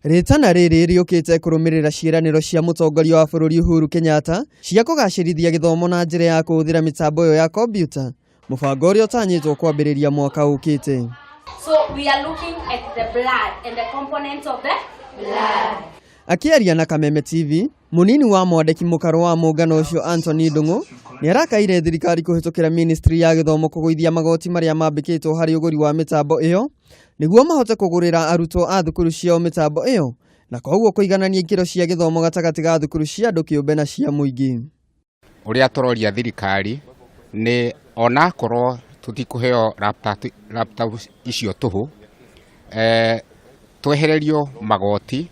Rĩtana rĩrĩ rĩũkĩte kũrũmĩrĩra ciĩranĩro cia mũtongoria wa bũrũri Uhuru Kenyatta cia kũgacĩrithia gĩthomo na njĩra ya kũhũthĩra mĩtambo ĩyo ya kompiuta, mũbango ũrĩa ũtanyĩtwo kwambĩrĩria mwaka ũkĩte. So we are looking at the blood and the components of the blood. Akĩaria na Kameme TV, mũnini wa mwandĩki mũkaro wa mũngano ũcio Anthony Ndung'u nĩ arakaire thirikari kũhĩtũkĩra ministry ya gĩthomo kũgũithia magoti marĩa mambĩkĩtwo harĩ ũgũri wa mĩtambo ĩyo nĩguo mahote kũgũrĩra arutwo a thukuru ciao mĩtambo ĩyo na koguo kũiganania ikĩro cia gĩthomo gatagatĩ ga thukuru cia andũ kĩũmbe na cia mũingĩ. Ũrĩa tũroria thirikari nĩ onakorwo tũtikũheo laptop icio tũhũ, twehererio magoti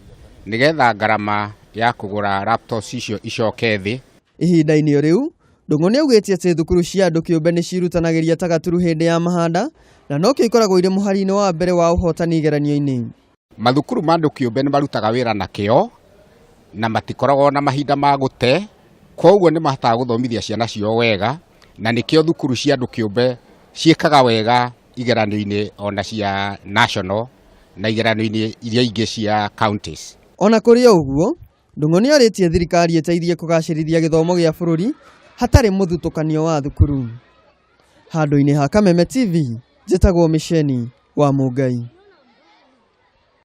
nĩgetha ngarama ya kũgũra laptops icio icoke thĩ. Ihinda-inĩ o rĩu, Ndung'u nĩ augĩte atĩ thukuru cia andũ kĩũmbe nĩ cirutanagĩria ta gaturu hĩndĩ ya mahanda na nokĩo ikoragwo irĩ mũhari-inĩ wa mbere wa ũhotani igeranio-inĩ. Mathukuru ma andũ kĩũmbe nĩ marutaga wĩra na kĩo na matikoragwo na mahinda ma gũte, koguo nĩ mahotaga gũthomithia ciana ciao wega, na nĩkĩo thukuru cia andũ kĩũmbe ciĩkaga wega igeranio-inĩ ona cia national na igeranio-inĩ iria ingĩ cia counties. Ona kũrĩ o ũguo, Ndung'u nĩ orĩtie thirikari ĩteithie kũgacĩrithia gĩthomo gĩa bũrũri hatarĩ mũthutũkanio wa thukuru. Handũ-inĩ ha Kameme TV, njĩtagwo Mĩceni wa Mũngai.